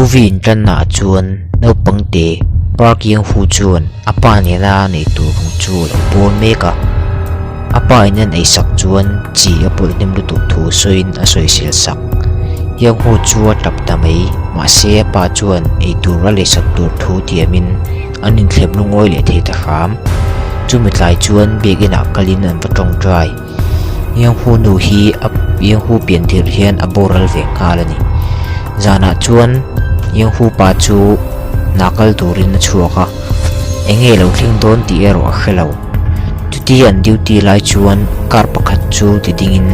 Movie inṭannaah chuan naupang te Park Young-hu chuan a pa nena nei tur rawng chu a lo bawl mek a. A pa in an eisak chuan chi a pawlh hnem lutuk thu sawiin a sawisel sak. Young-hu chu a tap ta mai, mahse a pa chuan eitur a leisak tur thu tiamin an inthlem lungawi leh thei ta hram. Chumi tlai chuan biakinah kalin an va tawngtai. Yanghu nu hi a Yanghu pian tirh hian a boral ve nghal a ni. Zanah chuan Yanghu pa chu hna kal turin a chhuak a, eng nge lo thleng dawn tih erawh a hre lo. Chuti an duty lai chuan car pakhat chu ti dingin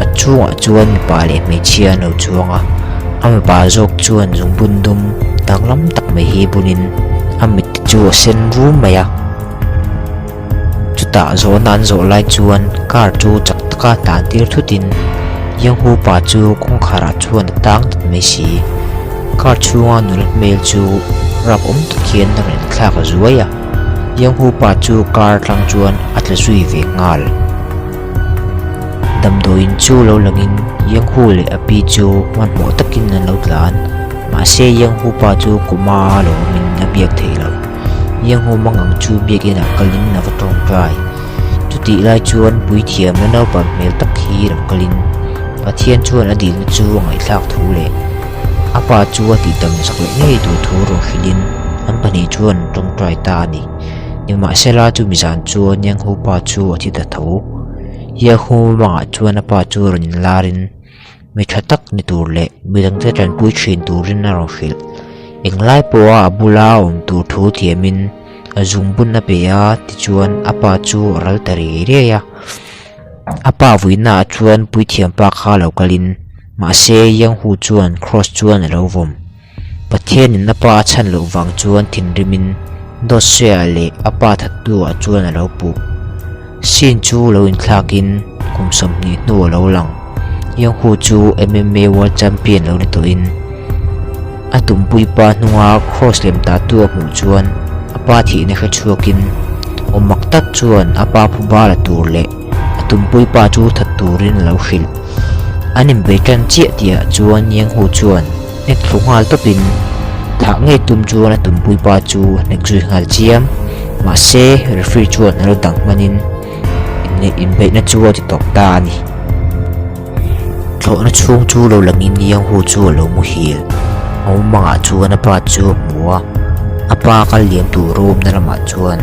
a chungah chuan mipa leh hmeichhia an lo chuang a, a mipa zawk chuan zungbun dum danglam tak mai hi bunin a mit te chu a sen rum mai a. Chutah zawhna an zawh lai chuan car chu chak taka tlan tir thutin Yanghu pa chu kawngkharah chuan a tang dat mai si. Car chhunga nula hmel chu rap awm tak hian a rawn thlak a zuai a, Yanghu pa chu car tlang chuan a tla zui ve nghal. Damdawiin chu lo langin Yanghu leh a pi chu hmanhmawh takin an lo tlan, mahse Yanghu pa chu kuma a lo awmin a biak theih loh. Yanghu mang ang chu biakinah kalin a va tawngtai. Chutih lai chuan puithiamna naupang hmel tak hi rawn kalin Pathian chuan a dilna chu a ngaihthlak thu leh a pa chu a tihdam zak leh ngei tur thu rawn hrilhin an pahnih chuan an tawngtai ta a ni. Nimahsela chumi zan chuan Yanghu pa chu a thi ta tho. Yanghu mangah chuan a pa chu rawn inlarin Mi tha tak ni tur leh midangte tanpui thin turin a rawn hrilh. Englai pawha a bula awm tur thu thiamin a zungbun a pe a, tichuan a pa chu a ral ta riai riai a. A pa vuinaah chuan puithiam pa kha lo kalin, mahse Yanghu chuan kraws chuan a lo vawm. Pathianin a pa a chhan loh vang chuan thinrimin Dawtsuia leh a pa thattu-ah chuan a lo puh. Scene chu lo inthlakin kum 20 hnu a lo lang. Yanghu chu MMA World Champion lo ni tawhin a tumpui pa hnunga cross lem tatu a hmuh chuan a pa thihna hre chhuakin awm mak tak chuan a pa phuba la tur leh a tumpui pa chu that turin a lo hrilh. An inbei tan chiah tihah chuan Yanghu chuan Hnek thlu nghal tawpin thah ngei tum chuan a tumpui pa chu hnek zui nghal chiam. Mahse, referee chuan a lo dang hmanin inbeihna chu a ti tawp ta a ni. Thlawhna chhung chu lo langin Yanghu chu a lo muhil. A mumangah chuan a pa chu a hmu a, a pa kal liam tur room-na lamah chuan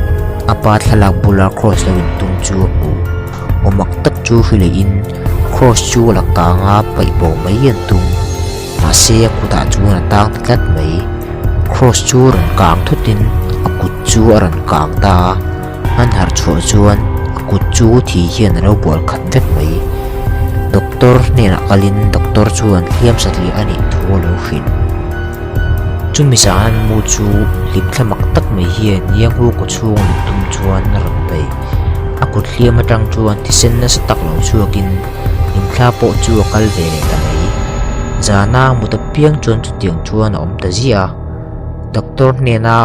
a pa thlalak bula cross lo intum chu a hmu. Aw mak tak chu hri leihin cross chu a la kang a, paih bo mai an tum. Mahse a kutah chuan a tang ta tlat mai. Cross chu rawn kang thutin a kut chu a rawn kang ta a, an harh chhuah chuan a kut chu thi hian a lo bual khat vek mai. Doctor hnenah kalin doctor chuan hliam satliah a nih thu a lo hrilh. Chumi zan an mu chu hlim thla mak tak mai hian Yanghu kaw chhung luh tum chuan a rawn bei. A kut hliam atang chuan thisen nasa tak lo chhuakin Hlimthla pawh chu a kal ve leh ta mai. Zana mut apiang chuan chutiang chuan a awm ta ziah a. Doctor hnena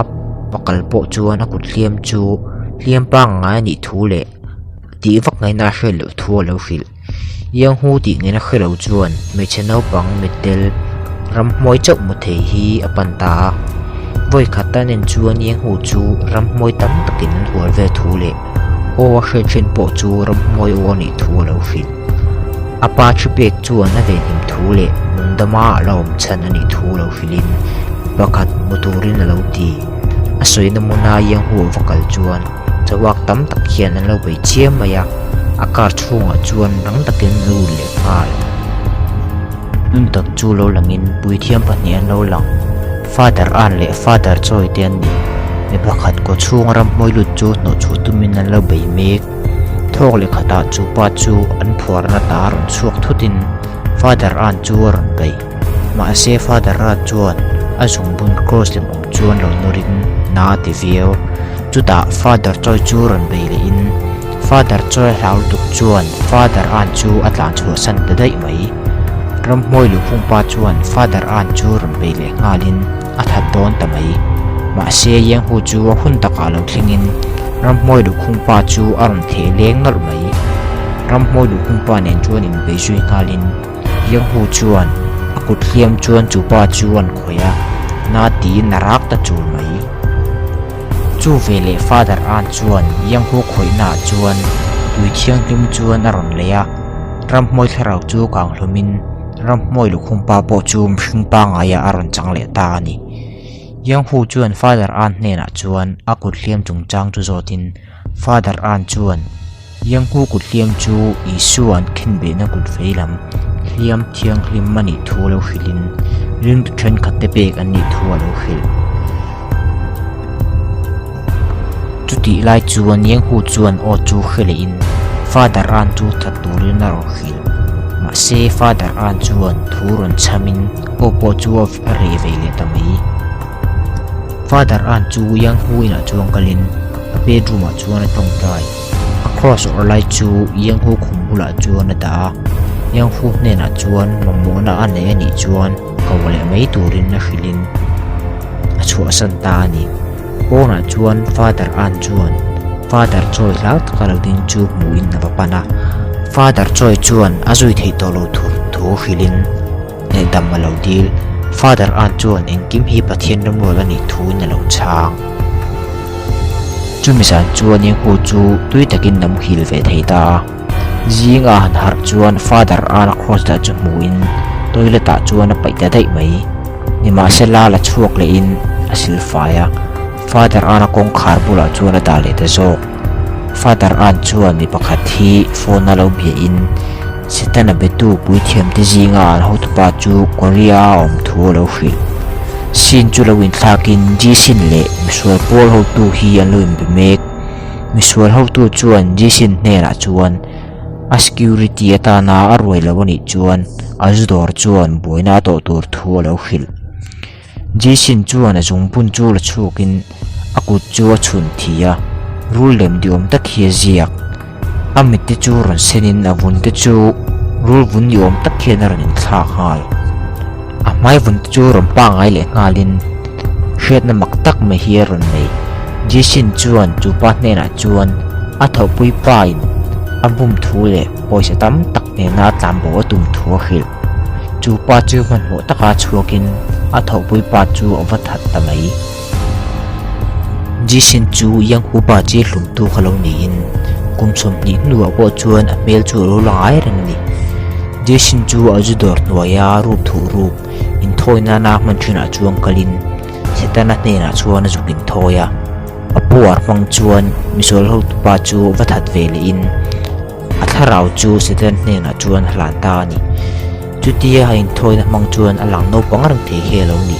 pakal pawh chuan a kut hliam chu hliam pangngai a nih thu leh tih vak ngaihna a hriat loh thu a lo hrilh. Yanghu tih ngaihna hre lo chuan hmeichhe naupang mittel ramhmuai chauh mu thei hi a pan ta a. Vawi khat a nen chuan Yanghu chu ramhmuai tam takin an hual vel thu leh Aw a hriat ṭhin pawh chu ramhnuai aw a nih thu a lo hrilh. A pa ṭhi pek chuan a venhim thu leh nungdama a la awm chhan a nih thu lo hrilhin pakhat hmu turin a lo ti. A sawina hmuna Yanghu a va kal chuan chawak tam tak hian an lo bei chiam mai a, a car chhungah chuan rang takin a lut leh nghal. Hmun tak chu lo langin puithiam pahnih an lo lang. Father Ann leh Father Choi te an ni. Mi pakhat kaw chhung ramhmuai lut chu hnawh chhuah tumin an lo bei mek. Thawk leh khatah chu pa chu an phuarna ta rawn chhuak thutin Father Ann chu a rawn bei. Mahse Father Ann chuan a zungbun cross lem awm chuan lo nawrin na a ti viau. Chutah Father Choi chu rawn bei lehin Father Choi hlau lutuk chuan Father Ann chu a tlan chhuahsan ta daih mai. Ramhmuai luhphung pa chuan Father Ann chu rawn bei leh nghalin a that dawn ta mai. Mahse Yanghu chu a hun takah lo thlengin Ramhmuai luhphung pa chu a rawn theh leng nawlh mai. Ramhmuai luhphung pa nen chuan inbei zui nghalin Yanghu chuan a kut. kut hliam chuan chu pa chu an khawih a, na tiin a rak ta chul mai. Chu veleh Father Ann chuan Yanghu khawihnaah chuan tui thianghlim chuan a rawn lei a, ramhmuai thlarau chu kang hlawmin ramhmuai lukhum pa pawh chu mihring pangaiah a rawn chang leh ta a ni. Yanghu chuan Father Ann hnenah chuan a kut hliam chungchang chu zawtin Father Ann chuan Yanghu kut hliam chu Isua an khenbehna kut vei lam hliam thianghlim a nih thu a lo hrilhin ringtu thenkhat te pek an nih thu a lo hrilh. Chutih lai chuan Yanghu chuan aw chu hre lehin Father Ann chu that turin a rawn hrilh. Mahse Father Ann chuan thu rawn chhamin aw pawh chu a reh ve leh ta mai. Father Ann chu Yanghu inah chuan kalin a bedroom ah chuan a tawngtai. A cross awrh lai chu Yanghu khum bulah chuan a dah a, Yanghu hnenah chuan mamawhna a nei a nih chuan ko leh mai turin a hrilhin a chhuahsan ta a ni. Pawnah chuan Father Ann chuan Father Choi hlau taka lo ding chu hmuhin a va pan a, Father Choi chuan a zui theih tawh lo tur thu hrilhin, Ngaihdam a lo dil. Father Ann chuan engkim hi Pathian ramrual a nih thuin a lo chhang. Chumi zan chuan Yenghu chu tui takin a muhil ve thei ta a. Zing a han harh chuan Father Ann a cross dah chu hmuhin toilet ah chuan a paih ta daih mai. Nimahsela la chhuak lehin a silfai a, Father Ann a kawngkhar bulah chuan a dah leh ta zawk. Father Ann chuan mi pakhat hi phone a lo biahin Setana betu puithiamte zinga an hotupa chu Korea-a awm thu a lo hrilh. Sin chu lo inthlakin Jisin leh misual pawl hotu hi an lo inbe mek. Misual hotu chuan Jisin hnenah chuan a security atana a ruai lo a nih chuan a zu dawr chuan buaina a tawh tur thu a lo hrilh. Jason chuan a zungbun chu la chhuakin a kut chu a chhun thi a, rul lem diawm tak hi a ziak. A mit te chu rawn senin a vun te chu rul vun diawm tak hian a rawn inthlak nghal. A hmai vun te chu rawn pangngai leh nghalin hriatna mak tak mai hi a rawn nei. Jason chuan chu pa hnenah chuan a thawhpui pa in a bum thu leh pawisa tam tak nena a tlan bo a tum thu a hrilh. Chu pa chu hmanhmawh taka chhuakin a thawhpui pa chu a va that ta mai. Jason chu Yanghu pa chi hlumtu kha lo niin kum 20 hnuah pawh chuan a hmel chu a lo la ngai reng a ni. Jason chu a zu dawr hnuaia rup thuh rup inthawi nana hman thinah chuan kalin Setana hnenah chuan a zuk inthawi a. A puar hmang chuan misual hotupa chu va that ve lehin A thlarau chu Satan hnenah chuan a hlan ta a ni. Chutia a inthawina hmang chuan a lang naupang reng thei hi a lo ni.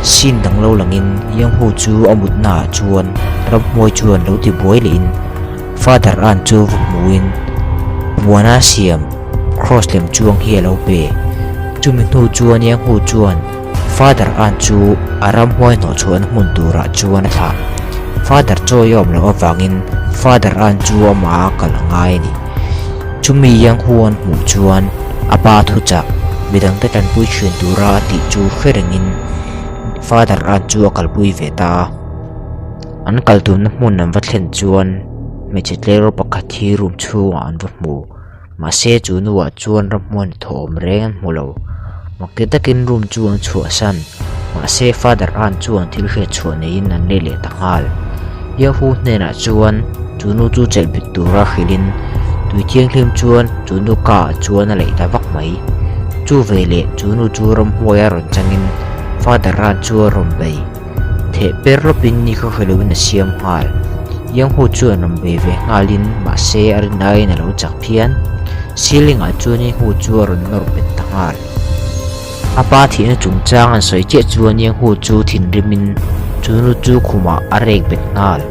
Scene dang lo langin Yanghu chu a mutnaah chuan ramhmuai chuan lo ti buai lehin Father An chu va hmuhin puana siam cross lem chuang hi a lo pe. Chumi hnu chuan Yanghu chuan Father An chu a ramhuai hnawhchhuahna hmun turah chuan a thlah. Father chawi a awm loh avangin Father An chu amah a kal a ngai a ni. Chumi Yanghu an hmuh chuan a pa thuchah midangte tanpui thin tura a tih chu hre rengin Father An chu a kalpui ve ta a. An kal tumna hmun an va thlen chuan hmeichhe tleirawl pakhat hi room chhungah an va hmu. Mahse chu nuah chuan ramhmuan thawm reng an hmu lo. Makti takin room chu an chhuahsan. Mahse Father Ann chuan thil hriat chhuah neiin an lei leh ta nghal. Yahoo hnenah chuan chu nu chu chelh bit tura hrilhin tui thianghlim chuan chu nu ka ah chuan a leih ta vak mai. Chu veleh chu nu chu ramhmuai a rawn changin Father Ann chu a rawn bei. Theh per lawpin ni kha hreloin a siam nghal. Yanghu chuan rawn bei ve nghalin mahse a rin aiin a lo chak phian. Ceiling ah chuan Yanghu chu a rawn nawr bet ta nghal. A pa thihna chungchang an sawi chiah chuan Yanghu chu thinrimin chu nu chu khumah a rek bet nghal.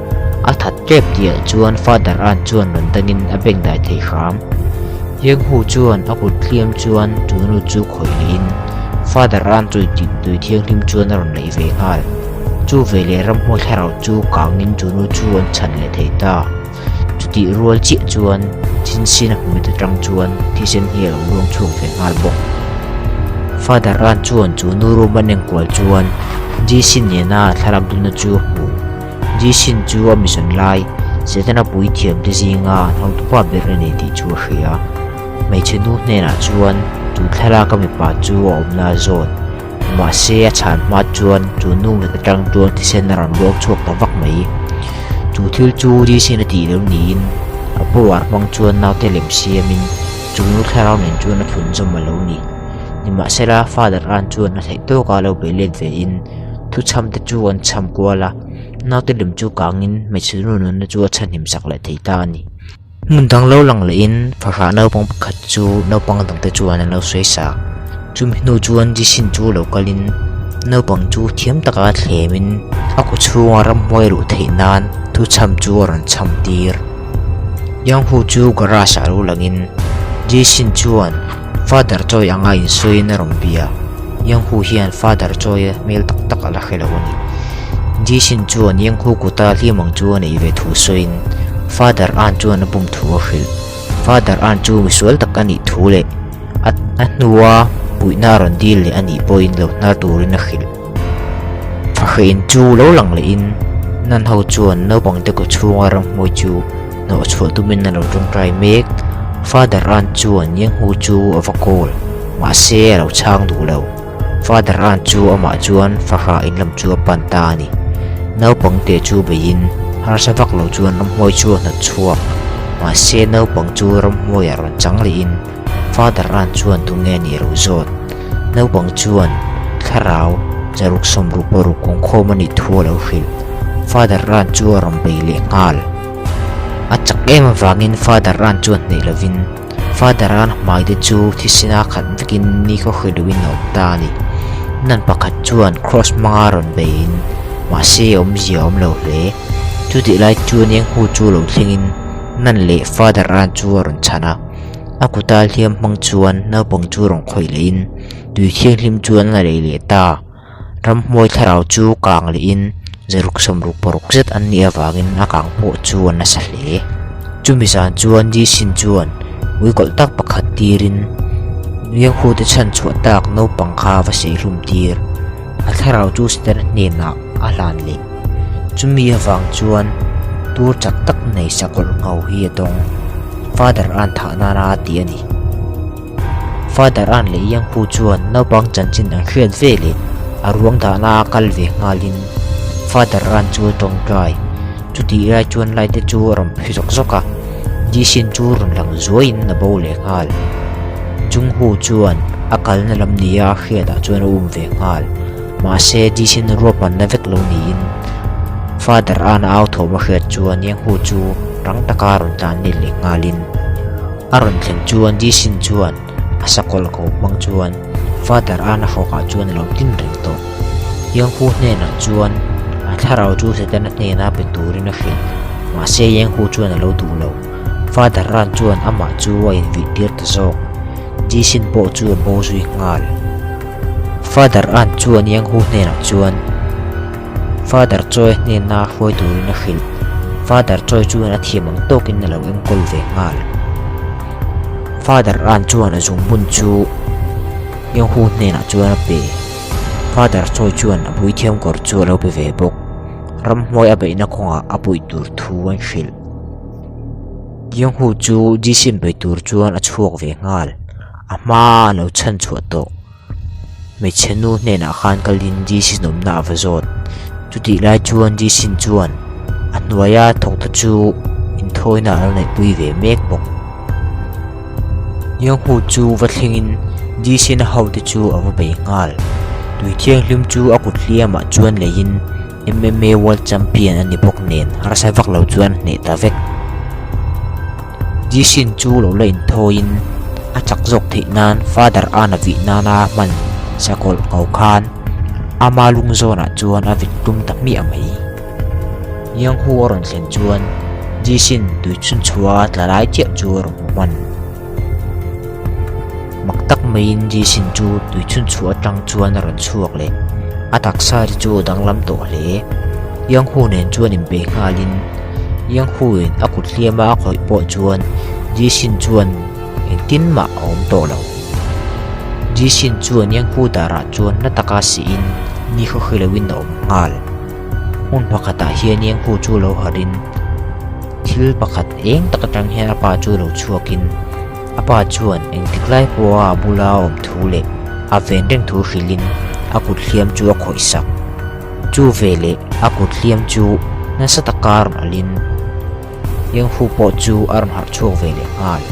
A that tep tihah chuan Father An chuan rawn dangin a beng dai thei hram. Yanghu chuan a kut hliam chuan chu nu chu khawih lehin Father An chu tui thianghlim chuan a rawn leih ve nghal. Chu veleh ramhmuai thlarau chu kangin chu nu chu an chhan leh thei ta. Chutih rual chiah chuan Chinsin a hmui atang chuan thisen hi a lo luang chhuak ve nghal bawk. Father An chuan chu nu room an enkual chuan Jason nena thlalak dunna chu a hmu. Jason chu a mission lai Setana puithiamte zinga an hotupa ber a ni tih chu a hria. Hmeichhe nu hnenah chuan. Chu thlalaka mipa chu a awmna a zawn. Mahse a chhan hma chuan chu nu mit atang chuan thisen a rawn luang chhuak ta vak mai. Chu thil chu Jason a tih lo niin a power hmang chuan naute lem siamin chu nu thlarau nen chuan a thlun zawm a lo ni. Nimahsela Father An chuan a theih tawka lo bei let ve in thuchham te chu an chham kual a, naute lem chu kangin hmeichhe nu nunna chu a chhanhim sak leh thei ta a ni. Hmun dang lo lang lehin fahrah naupang pakhat chu naupang dangte chuan an lo sawi sa. Chumi hnu chuan Jisin chu lo kalin naupang chu thiam taka thlemin a kaw chhunga ramhmuai luh theih nan thuchham chu a rawn chham tir. Yanghu chu garage ah lo langin Jisin chuan Father Choi anga insawiin a rawn bia. Yanghu hian Father Choi-a hmel tak tak a la hre lo a ni. Jisin chuan Yanghu kuta hlim ang chu a neih ve thu sawiin Father An chuan a bum thu a hrilh. Father An chu misual tak a nih thu leh a hnua puihna a rawn dil leh a nih pawhin lo hnar turin a hrilh. Fahrein chu lo lang lehin Nan ho chuan naupangte kaw chhunga ramhmuai chu Hnawh chhuah tumin a lo tawngtai mek. Father An chuan Yanghu chu a va call, mahse a lo chhang duh lo. Father An chu amah chuan fahrah in lam chu a pan ta a ni. Naupang te chu beiin harsa vak lo chuan ramhuai chu a hnawt chhuak. Mahse naupang chu ramhuaiah rawn chang lehin Father An chuan tunge a nih lo zawt. Naupang chuan thlarau zaruk sawmruk paruk kawngkhawm a nih thu a lo hrilh. Father Ran chu a rawn bei leh nghal. A chak em avangin Father Ran chuan hneih lovin Father Ran hmai te chu thisena khat vekin ni khaw hrilh loin a awm ta a ni. Nun pakhat chuan cross hmanga rawn beiin mahse awmzia a awm lo hle. Chutih lai chuan Yanghu chu lo thlengin Nun leh Father Ran chu a rawn chhan a. A kuta hliam hmang chuan naupang chu rawn khawih lehin tui thianghlim chuan a lei leh ta. Ramhmuai thlarau chu kang lehin zaruk sawmruk paruk zet an nih avangin a kang pawh chu a nasa hle. Chumi zan chuan Jisin chuan ui kawlh tak pakhat tirin Yanghu te chhan chhuah tak naupang kha va seihlum tir. A thlarau chu Setana hnenah a hlan leh. Chumi avang chuan tur chak tak nei sakawlh ngho hi a dawng. Father An thah nana a ti a ni. Father An leh Yangpu chuan naupang chanchin an hriat ve leh a ruang dahna a kal ve nghalin Father An chu a tawngtai. Chutih lai chuan light te chu a rawn phi zawk zawk a, Jisin chu rawn lang zuaiin a bo leh nghal. Junghu chuan a kalna lam nia a hriatah chuan a um ve nghal. Mahse Jisin ruahmanna vek lo niin Father An-a au thawm a hriat chuan Yanghu chu rang taka rawn tlan let leh nghalin a rawn thlen chuan Jisin chuan a sakawlh ko hmang chuan Father An-a hrawkah chuan a lo tin reng tawh. Yanghu hnenah chuan a thlarau chu Setana hnena pe turin a hrilh. Mahse Yanghu chuan a lo duh lo. Father An chuan amah chu a invih tir ta zawk. Jisin pawh chu a bo zui nghal. Father An chuan Yanghu hnenah chuan Father Choi hnena hruai turin a hrilh. Father Choi chuan a thiam ang tawkin a lo enkawl ve nghal. Father An chuan a zungbun chu Yanghu hnenah chuan a pe. Father Choi chuan a puithiam kawr chu a lo pe ve bawk. Ramhnuai a beihna kawngah a puih tur thu an hrilh. Yanghu chu Jisin bei tur chuan a chhuak ve nghal. A hmaa a lo chhan chhuah tawh. Hmeichhe nu hnenah khan kalin Jisin awmna a va zawt. Chutih lai chuan Jisin chuan a hnuaia thawkte chu inthawina a lo neihpui ve mek bawk. Yanghu chu va thlengin Jisin a hote chu a va bei nghal. Tui thianghlim chu a kut hliamah chuan leiin MMA World Champion a ni bawk nen harsa vak lo chuan hneh ta vek. Jisin chu lo la inthawiin a chak zawk theih nan Father An-a vih nana hman sakawlh ngho khan ama lung zawnah chuan a vit tum ta hmiah mai. Yanghu a rawn thlen chuan Jisin tui chhun chhuah a tla lai chiah chu a rawn hmu hman. Mak tak maiin Jisin chu tui chhun chhuah atang chuan a rawn chhuak leh. A taksa te chu a danglam tawh hle. Yanghu nen chuan inbei nghalin Yanghu in a kut hliama a khawih pawh chuan Jisin chuan engtin mah a awm tawh lo. Jisin chuan Yanghu darah chuan na taka sihin ni khawhri loin a awm nghal. Hmun pakhatah hian Yanghu chu lo harhin thil pakhat eng tak atang hian a pa chu lo chhuakin. A pa chuan engtik lai pawha a bula a awm thu leh a ven reng thu hrilhin a kut hliam chu a khawih sak. Chu veleh a kut hliam chu nasa taka rawn alhin Yanghu pawh chu a rawn harh chhuak ve leh nghal.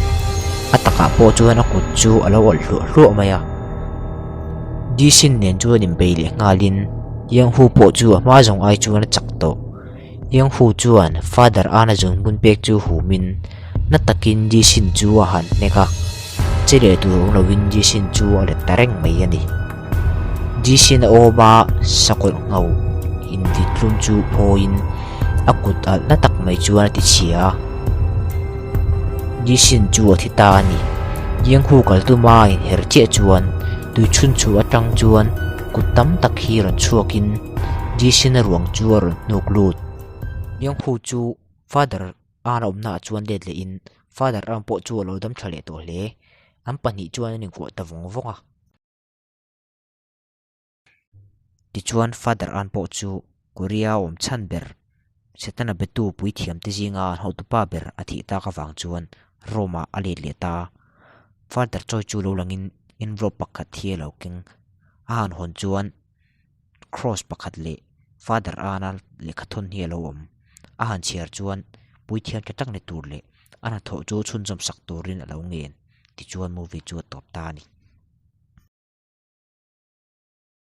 A takah pawh chuan a kut chu a lo awlh hluah hluah mai a. Jisin nen chuan inbei leh nghalin Yanghu pawh chu a hma zawng ai chuan a chak tawh. Yanghu chuan Father Ana zungbun pek chu humin na takin Jisin chu a han hnek a, che leh tur awm lovin Jisin chu a let ta reng mai a ni. Jisin a awm a, sakawlh ngho invitlum chu phawiin a kut alh na tak mai chuan a ti chhia a. Jisin chu a thi ta a ni. Yanghu kal tuma a inher chiah chuan tuichhun chhuah atang chuan kut tam tak hi rawn chhuakin Jisin a ruang chu a rawn hnuk lut. Yanghu chu Father An a awmnaah chuan let lehin Father An pawh chu a lo dam tha leh tawh hle. An pahnih chuan an inkuah ta vawng vawng a. Tichuan Father An pawh chu Korea a awm chhan ber Setana betu puithiamte zinga an hotupa ber a thih tak avang chuan Rome ah a let leh ta a. Father Choi chu lo langin envelope pakhat hi a lo keng. A han hawn chuan Cross pakhat leh Father An-a lehkha thawn hi a lo awm. A han chhiar chuan puithiam tha tak ni tur leh a hnathawh chu chhunzawm sak turin a lo ngen. Tichuan movie chu a tawp ta a ni.